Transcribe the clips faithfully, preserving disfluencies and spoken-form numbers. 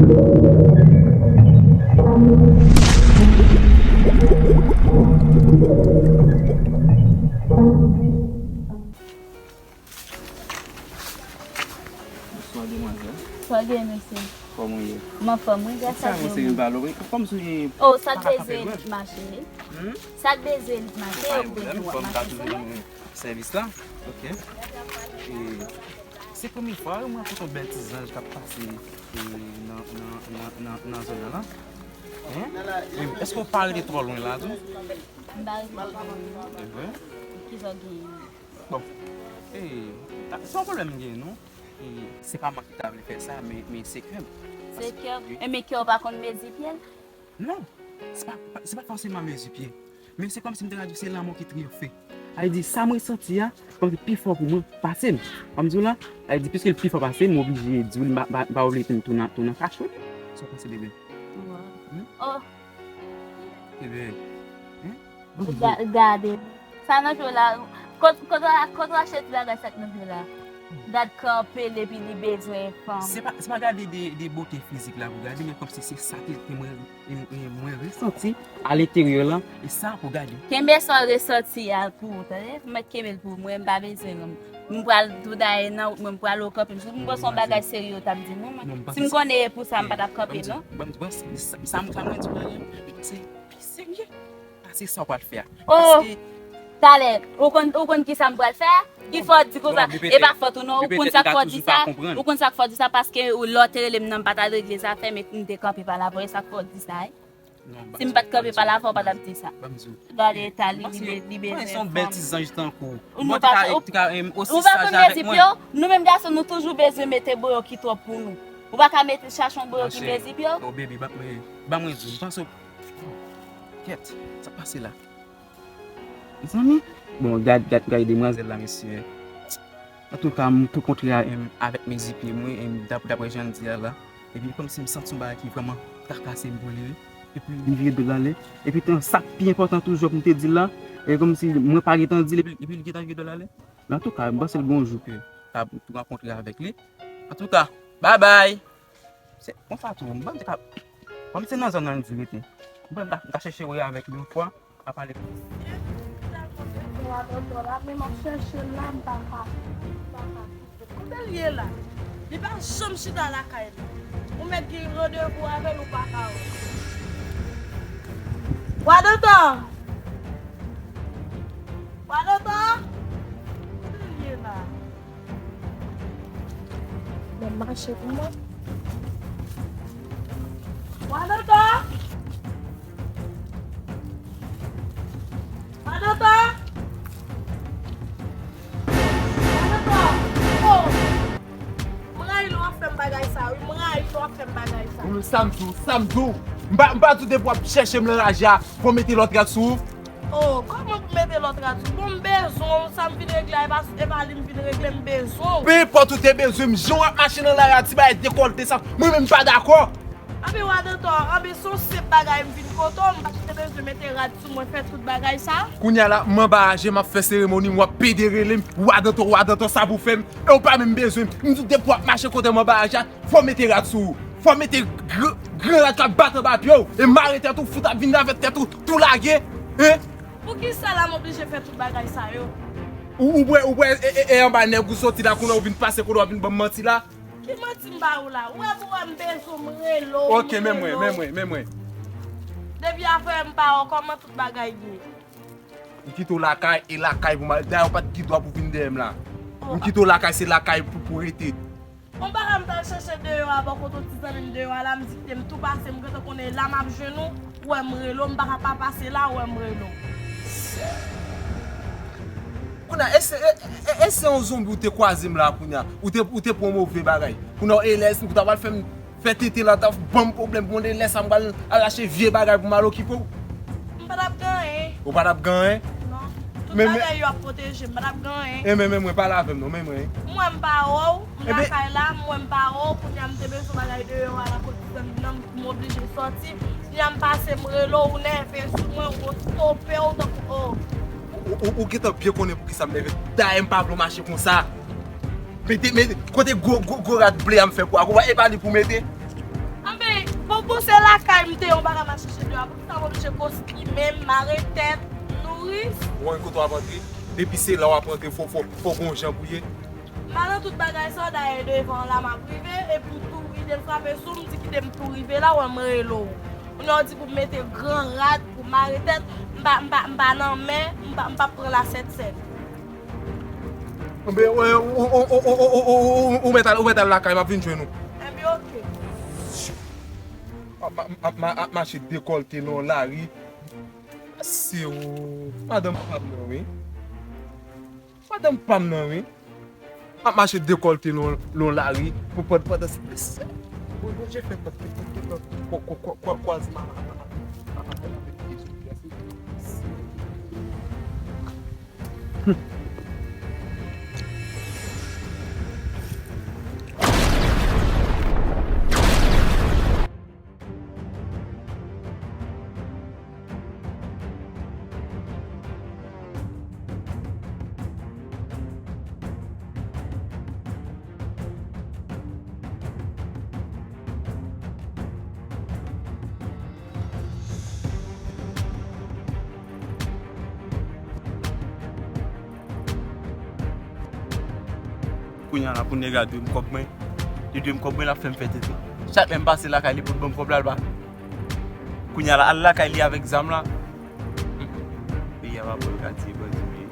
Bonswa, demwazèl. Bonswa, mesye. Kòman w ye? M anfòm, wi, gras a Dye. Sa, mwen, se yon balo, wi. Kòm si... Oh, sa k bezwen mache, wi. Hmm? Sa k bezwen mache, yo bezwen w ap mache sou mwen. Sèvis la? Ok. E, se premye fwa, wi, mwen rankontre yon bèl ti zanj k ap pase, e, nan, nan, nan, nan, nan zòn nan la. Hein? Wi, èske w pa rete twò lwen la, tou? M pa rete twò lwen, non. E vre? Kisa w genyen? Bon. E, ta, se yon pwoblèm m genyen, non. E, se pa mwen ki ta vle fè sa, men, men se kè m. Se kè w? E men kè w pa konn mezi pye l? Non. Se pa, se pa fòseman mezi pye. Men se kòmsi m te ka di w se lanmò ki triyonfe. Sa vle di, sa mwen santi a, kòmsi pi fò pou mwen pase m. Kòm di w la, sa vle di, piske l pi fò pase m, m oblije di w, m pa, pa, pa oblije tou nan, tou nan kachwit. Sa w panse, bebe? Wi. Hmm? Oh. Bebe. Hmm? Ga-, gade. Sa nan pye w la. Kot, kot, kot w achte ti bagay sa k nan pye w la? Gad kanpe l epi li bezwen fanm. Se pa, se pa gade de, de bote fizik la pou gade, men kòmsi se sa ke, ke mwen, e, e, mwen resanti a lenteryè lan. E sa pou gade. Kenbe sa w resanti a pou ou, tande? Mèt kenbe l pou mwen, m pa bezwen non. M pral tou daye nan wout mwen, m pral ou kanpe m sou. M panse yon bagay serye w t ap di mwen. Si m konnen e pou sa, m pa t ap kanpe non. Ban m, ban m, sa, sa, sa mwen di w la, se pi serye. Pase sa w pral fè a. Oh! Talè, ou konn, ou konn kisa m pral fè? Ki fè w di konsa? E pa fòt ou non, ou konn sa k fè w di sa? Ou konn sa k fè w di sa? Paske lè w te rele m nan, m pa t al regle zafè m, e m te kanpe pa la, e sa k fè w di sa, wi. Si m pa t kanpe pa la, fò w pa t ap di sa. Gade eta li, li be-, li bezwen fanm. Ou pa konn mezi pye w? Nou menm gason, nou toujou bezwen mete boyo ki twòp pou nou. Ou pa ka mete, chache yon boyo ki mezi pye w? Oh, baby, ban mwen di w, m panse Kèt, sa k pase la? Mezanmi. Bon, gad, gad, gad demwazèl la, mesye. Antouka, m tou kontre a, em, avèk mezi pye mwen, em, dap-, daprè jan l di a la. Epi, kòmsi m santi yon bagay ki vrèman trakase m pou li, wi. Epi, li vire do l ale. Epi, tan, sa k pi enpòtan toujou, pou m te di l la, e kòmsi mwen pa gentan di l, epi, epi li gentan vire do l ale. Men antouka, m panse l gon jou ke m ap rankontre avèk li. Antouka, babay! Se konsa tou, m panse ka, kòm se nan zòn nan li di rete. M panse m ka, m ka chèche wè avèk li yon fwa, m ka pale. Wadòtò la, men m ap chèche l la, m pa ka, m pa ka twouve l. Kote l ye la? Li pa janm chita lakay li. Ou mèt gen randevou avè l, ou pa ka wè. Wadòtò! Wadòtò! Kote l ye la? Mwen mache pou mwen. Wadòtò! Wadòtò! Wadòtò! Oh! M rayi lè w ap fè m bagay sa, wi. M rayi lè w ap fè m bagay sa. Ou menm sa m di w, sa m di w. M pa, m pa di w depi w ap chèche m nan raje a, fò w mete lòt rad sou ou. Oh, kòman pou mete lòt rad sou? Bon, m bezwen w, sa m vin regle a, e pa, e pa li m vin regle, m bezwen w. Pe enpòt ou te bezwen m, jan w ap mache nan lari a, ti bagay dekòlte sa, mwen menm m pa dakò. Anben, Wadòtò, anben, se yon senp bagay m vin kote w, m pa t te bezwen mete rad sou mwen, fè tout bagay sa. Kounye a la, m anba raje, m ap fè seremoni, w ap pede rele m, Wadòtò, Wadòtò, sa pou fè m, e w pa menm bezwen m. M di w depi w ap mache kote m anba raje a, fò w mete rad sou ou. Fò w mete gran, gran rad k ap bat anba pye w. E mare tèt ou, fout ap vin avèk tèt ou tou lage. Hein? Poukisa la m oblije fè tout bagay sa yo? Ou, ou bwè, ou bwè, e, e, e anba nèg ou soti la, kounye a ou vin pase kote w ap vin ban m manti la? Ki manti m ba ou la? Ou wè pou wè m bezwen w, m rele w. Ok, men mwen, men mwen, men mwen. Depi avè m pa wè w, kòman tout bagay ye? M kite w lakay, e lakay pou m al. Dayè, ou pa t gen dwa pou vin dèyè m la. M kite w lakay, se lakay pou, pou rete. Bon, bagay m t al chèche deyò a bò kote yon ti zanmi m deyò a la, m di kite m tou pase, m gentan konnen la m ap jwenn ou, ou wè m rele w, m pa ka pa pase la, ou wè m rele w. Kounye a, e se, e, e, e se yon zonbi ou te kwaze m la kounye a, ou te, ou te pran move bagay. Kounye a, e lè ou ta pral fè m fè tenten la, t ap ban m pwoblèm pou mwen, lè sa m pral al achte vye bagay pou m al okipe w. M pa t ap gen anyen. Ou pa t ap gen anyen? Non. Tout bagay yo ap pwoteje m, m pa t ap gen anyen. E men, men mwen, pale avè m non, men mwen. M wè m pa wè w, m lakay la, m wè m pa wè w, kounye a m te bezwen bagay deyò a la kote zanmi nan, m oblije sòti. Kounye a m pase m rele w, ou nève sou mwen, ou estope w tankou, oh. Ou, ou, ou gentan byen konnen poukisa m nève. Dayè m pa vle w mache konsa. Mete, mete, kote gwo, gwo, gwo rad ble a m fè pou a, e pa li pou mete. Ann Bon, bon, se lakay m te yon bagay m ap chèche deyò a. Pou ki sa m oblije koz ki menm, mare tèt, nouri? Ou konn kote w ap antre? Depi se la w ap antre, fò, fò, fò gon jan pou ye. M al nan tout bagay sa, dayè devan la m ap rive, epi tou ide m frape sou m, di kite m tou rive la, wè m rele w. Kounye a w di pou m mete gran rad, pou mare tèt, m pa, m pa, m pa nan men, m pa, m pa pran la sèt sèt. Enben, ou, ou mèt al, ou mèt al lakay, m ap vin jwenn ou. Enben, oke. M ap, m ap, m ap, m ap mache dekòlte nan lari. Se ou, madanm pa m nan, wi. Madanm pa m nan, wi. M ap mache dekòlte lon, lon lari pou pandan, pandan se, se, Bondye fè pòt, pòt, pòt, pòt, kwa, kwa, kwa, kwa, kwazman. Kounye a la pou nèg la dwe m kòb mwen. Li dwe m kòb mwen, l ap fè m fè tete. Chak lè m pase lakay li pou l ban m kòb la, l pa. Kounye a la, al lakay li avèk zam la. Hmm. Peyi a pa bon, l ka tiye bandi, men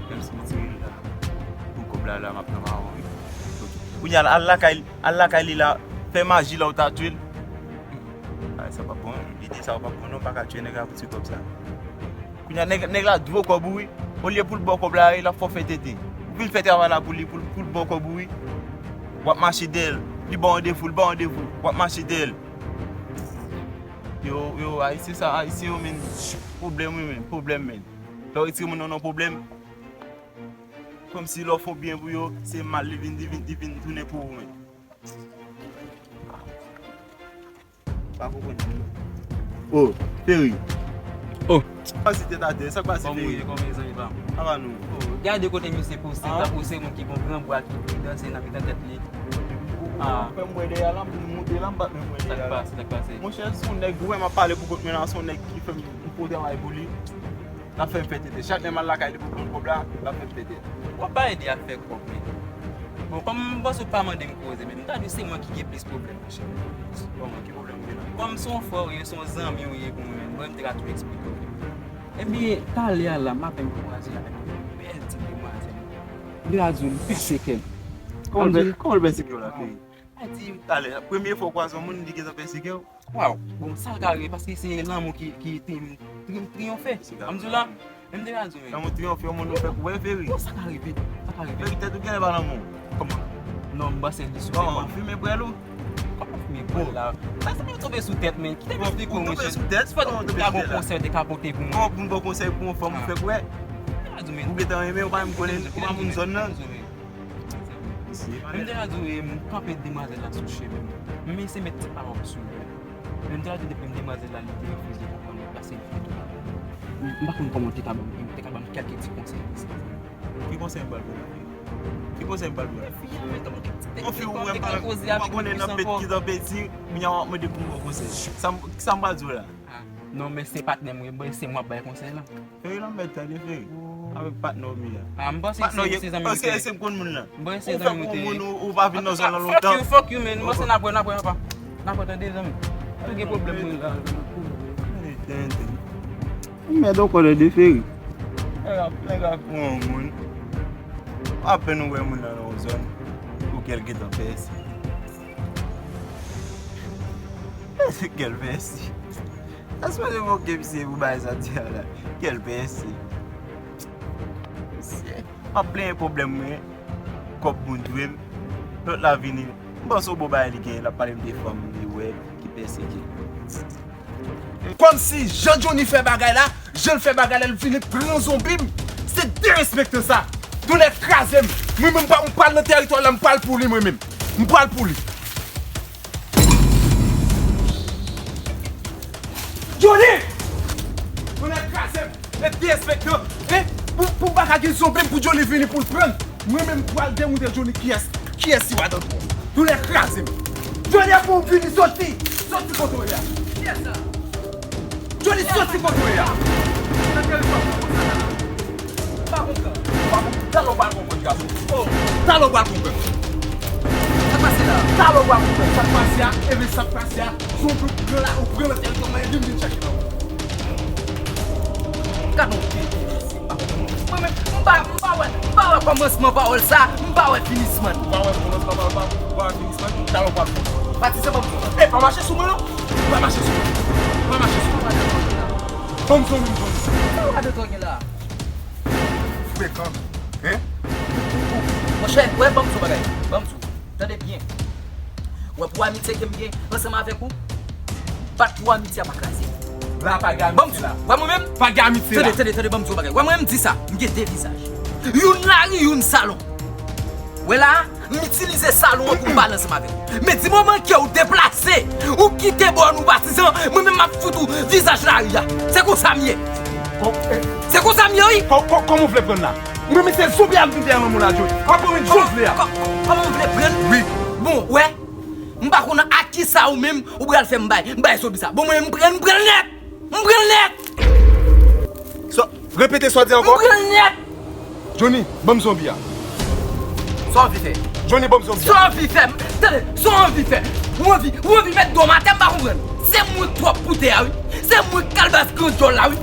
menm si m tire l la, pou kòb la, la, m ap nan mawon, wi. Kounye a la, al lakay, al lakay li la, fè maji la, ou ta tchwe l. Hmm. Bagay sa p ap bon, lide sa p ap bon, non, m pa ka tchwe nèg la pou ti kòb sa. Kounye a nèg, nèg la dwe w kòb ou wi. Olye pou l ba w kòb la, l ap fè w fè tete. Ou vin fè travay la pou li, pou l, pou l ba w kòb ou wi. W ap mache dèyè l. Li ba w randevou, li ba w randevou. W ap mache dèyè l. Yo, yo, Ayisyen sa, Ayisyen yo, men. Pwoblèm wi, men. Pwoblèm, men. Lè w retire moun nan nan pwoblèm. Kòmsi lè w fè w byen pou yo, se mal li vin, li vin, li vin tounen pou ou, men. Pa konprann. Oh, Ferry. Oh. Sa k pase tèt atè, sa k pase Ferry? Kòman ou ye, kòman ye zanmi pa m? Ava nou. Oh, gade kote misye pouse, ah, tankou se moun ki gon gran bwa ki pridan, se nan mitan tèt li. Ah. Ou fè m wè dèyè la, m moute la, m pa t menm wè dèyè la. Sa k pase, sa k pase? Monchè, se yon nèg, ou wè m ap pale pou kont mwen la, se yon nèg ki fè m, m fè yon travay pou li. L ap fè m fè tete. Chak lè m al lakay li pou pran kòb la, l ap fè m fè tete. W ap bay de afè kòb, men. Bon, kòm m panse w pa mande m koze, men m ta di se mwen ki gen plis pwoblèm, monchè. Kòman, ki pwoblèm ou gen la? Kòm se yon frè w ye, se yon zanmi w ye pou mwen, mwen, m te ka tou eksplike w. Ebyen, talè a la, m apenn kwaze avèk yon bèl ti demwazèl. M te ka di w, li pèse kè m. Kòman l pè-, kòman l pèse kè w la, Ferry? A di, talè, premye fwa w kwaze yon moun, li gentan pèse kè w. Waw, bon, sa l ka rive, paske se lanmou ki, ki tri-, tri-, triyonfe. An m di w la, men m te ka di w, men. Lanmou triyonfe, yon moun ou fè kouwè, Ferry. Bon, sa ka rive, sa ka rive. Ferry, tèt ou genlè pa lanmou. Kòman? Non, m panse li sou. Kòman? Fimen prèl ou? Kòman fimen prèl la? Sa, sa pa tonbe sou tèt, men. Kite m eksplike w, monchè. Ou tonbe sou tèt? Kòman ou tonbe sou tèt la? Ou te ka gon konsèy, te ka pote pou mwen. Kòman pou m ba w konsèy pou yon fanm ou fè kouwè? Ou gentan renmen, ou pa menm konnen, ou pa moun zòn nan. Men m te ka di w, e, m kanpe demwazèl la sou chemen m. Men se met ti pawòl sou li. Men m te ka di w depi m demwazèl la, li te refize konprann mwen, pase li te tou. M pa konn kòman w te ka ban m, te ka ban m kèlke ti konsèy. Ki konsèy m pral ba w la? Ki konsèy m pral ba w la? Fi a, men tankou kèk ti tèt, yon fi ou wè m pa konnen nan peti ki tan peti, kounye a w ap mande pou m ba w konsèy. Sa m, sa m pral di w la? Ah, non, men se patnè m wi, men se mwen ap bay konsèy la. Ferry Lambert, tande Ferry. Avèk patnè w ye a. Ah, m panse se, se zanmi m te ye. Èske se m konn moun nan? M panse se zanmi m te ye. Ou fè pou moun, ou, ou pa vin nan zòn nan lontan. Fuck you, fuck you, man. M panse n ap wè, n ap wè, papa. N ap wè, tande, zanmi. Tou gen pwoblèm mwen la. Tande, tande. Mèd ankò, tande Ferry. Nèg ap, nèg ap pran yon moun. Apèn ou wè moun nan nan yon zòn. Ou kè l gentan pèse. Kè l pèse. Sa sipoze moke misye pou bagay sa di a la. Kè l pèse. Mesye, m ap plenyen pwoblèm mwen. Kòb moun dwe m. Lòt la vini. M panse w bon bagay li genyen. L ap pale m de fanm li wè ki pèsekite. Kòmsi jan Johnny fè bagay la, jan l fè bagay la, l vini pran zonbi m. Se derespektan sa. Doulè kraze m. Mwen menm m pa, m pral nan teritwa la, m pral pou li mwen menm. M pral pou li. Johnny! Doulè kraze m. Se derespektan. Hein? Pou, pou m pa ka gen zonbi m pou Johnny vini pou l pran. Mwen menm m pral demoute Johnny kiyès, kiyès li pa tankou. Doulè kraze m. Johnny pou w vini soti. Soti kote w ye a. Kiyès sa? Johnny, soti kote w ye a. Nan tèritwa pou konsa la. M pa konprann. Ou pa konprann? Talè w pral konprann, gason. Oh. Talè w pral konprann. Sa k pase la? Talè w pral konprann. Sa k pase a, ebyen sa k pase a, se yon group gran la, ou pran nan tèritwa mwen, e vin, vin chache nan ou. Gade yon tete mesye, m pa konprann. Mwen menm, m pa, m pa wè, m pa wè kòmansman pawòl sa, m pa wè finisman l. Ou pa wè kòmansman pawòl pa, ou pa wè finisman l, talè w pral konprann. Patizan, ban m zo bagay. Ey, pa mache sou mwen non. Pa mache sou mwen. Pa mache sou mwen. Ban m zo, ban m zo. Sa w ap fè la? Frekan. Hein? Monchè, wè, ban m zo bagay. Ban m zo. Tande byen. Wè pou amitye ke m gen ansanm avèk ou, bat pou amitye a pa kraze. La pa gen amitye la. Wè mwen menm? Pa gen amitye la. Tande, tande, tande, ban m di w bagay. Wè mwen menm di sa, m gen de vizaj. Youn lari, youn salon. Wè la, m itilize salon an pou m pale ansanm avèk ou. Men di moman ke ou deplase, ou kite bò nou patizan, mwen menm m ap fout ou vizaj lari a. Se konsa m ye. Se konsa m ye, wi. Kò-, kò-, kòman w vle pran la? Mwen, men se zonbi a m vin dèyè lanmou la, Johnny. W ap pran mwen Johnny a. Kò-, kò-, kòman w vle pran? Wi. Bon, wè. M pa konn ak kisa ou menm ou pral fè m bay. M bay zonbi sa. Bon, mwen, m pran, m pran l nèt. M pran l nèt. Sa, repete sa w di ankò. M pran l nèt. Johnny, ban m zonbi a. Sa w anvi fè? Johnny, ban m zonbi a. Sa w anvi fè? Tande, sa w anvi fè? Ou anvi, ou anvi met do m atè, m pa konprann. Se mwen k twòp pou tè a, wi. Se mwen k kalbas gran djòl la, wi.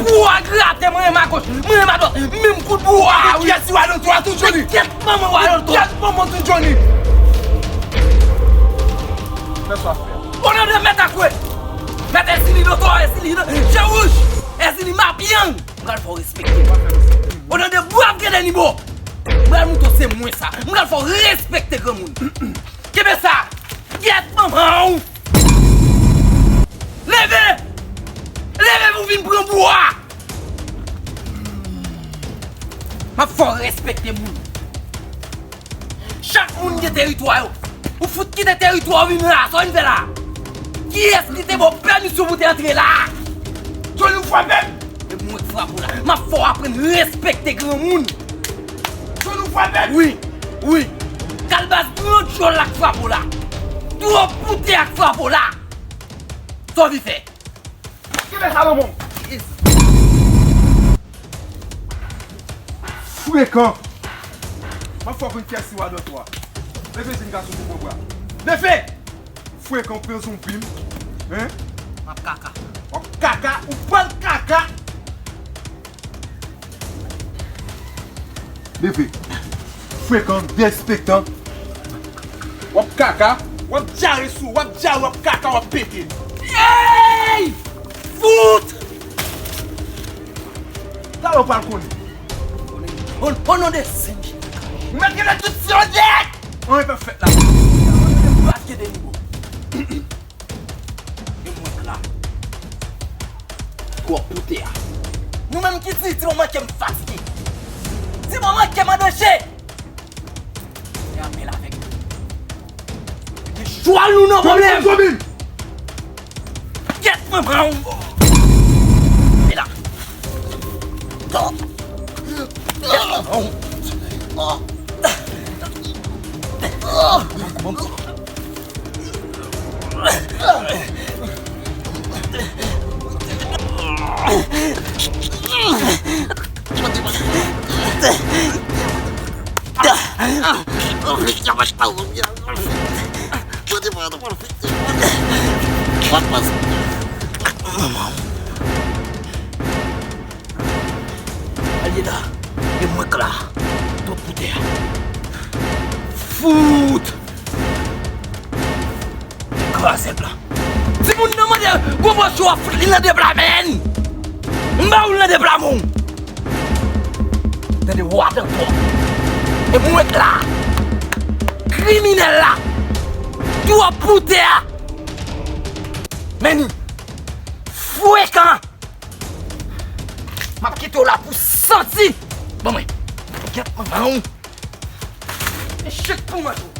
Bwa grate, mwen renmen agoch, mwen renmen adwat. Menm kout bwa, wi. Kiyès ki wadòt ou a tou, Johnny? Kiyès manman wadòt ou? Kiyès manman tou, Johnny? Fè sa fè. O non de Mèt Akwe, Mèt Èzili Loto, Èzili Je Wouj, Èzili Mapyang. M pral fè w respekte. O non de Bwav Gede Nibo, m pral montre w se mwen sa. M pral fè w respekte granmoun. Kenbe sa. Gyèt manman w. Leve! Leve pou w vin pran bwa! M ap fè w respekte moun. Chak moun gen teritwa yo. Ou fout kite teritwa w vin la, sa w vin fè la? Kiyès ki te ba w pèmisyon pou w te antre la? Johnny, ou frape m! E mwen k frape w la. M ap fè w aprann respekte granmoun. Johnny, ou frape m! Wi, wi. Kalbas gran djòl la k frape w la. Twòp pou tè a k frape w la. Sa w vin fè? Kenbe sa nan men w. Frekan. M ap fè w konn kiyès ki wadòt ou a. Leve, jenn gason, pou pran bwa. Leve! Frekan, pran zonbi m. Hein? M ap kaka. W ap kaka? Ou pral kaka? Leve. Frekan, derespektan. W ap kaka, w ap dyare sou, w ap dyare, w ap kaka, w ap pete. Ey! Fout! Talè w pral konnen. O, o non de Sen Jezi. Mèt gen tout ti odè! Anyen p ap fèt la. Bwav Gede Nibo. E mwen k la. Twòp pou tè a. Nou menm ki di, di moman ke m fatige. Di moman ke m an danje. Fè apèl avèk nou. Mete jwal nou nan pwoblèm. Gyèt manman w. E la. Gyèt manman w. Manman w. Al ye la, e mwen k la. Twòp pou tè a. Fout! Kraze l la. Timoun nan mande gwo mòso a fout li nan de pla, men! M ba ou l nan de pla, men! Tande, wadan twòp. E mwen k la. Kriminèl la. Twòp pou tè a. Men ni. Frekan. M ap kite w la pou santi. Ban mwen. Gyèt manman w. Echèk pou mwen tou.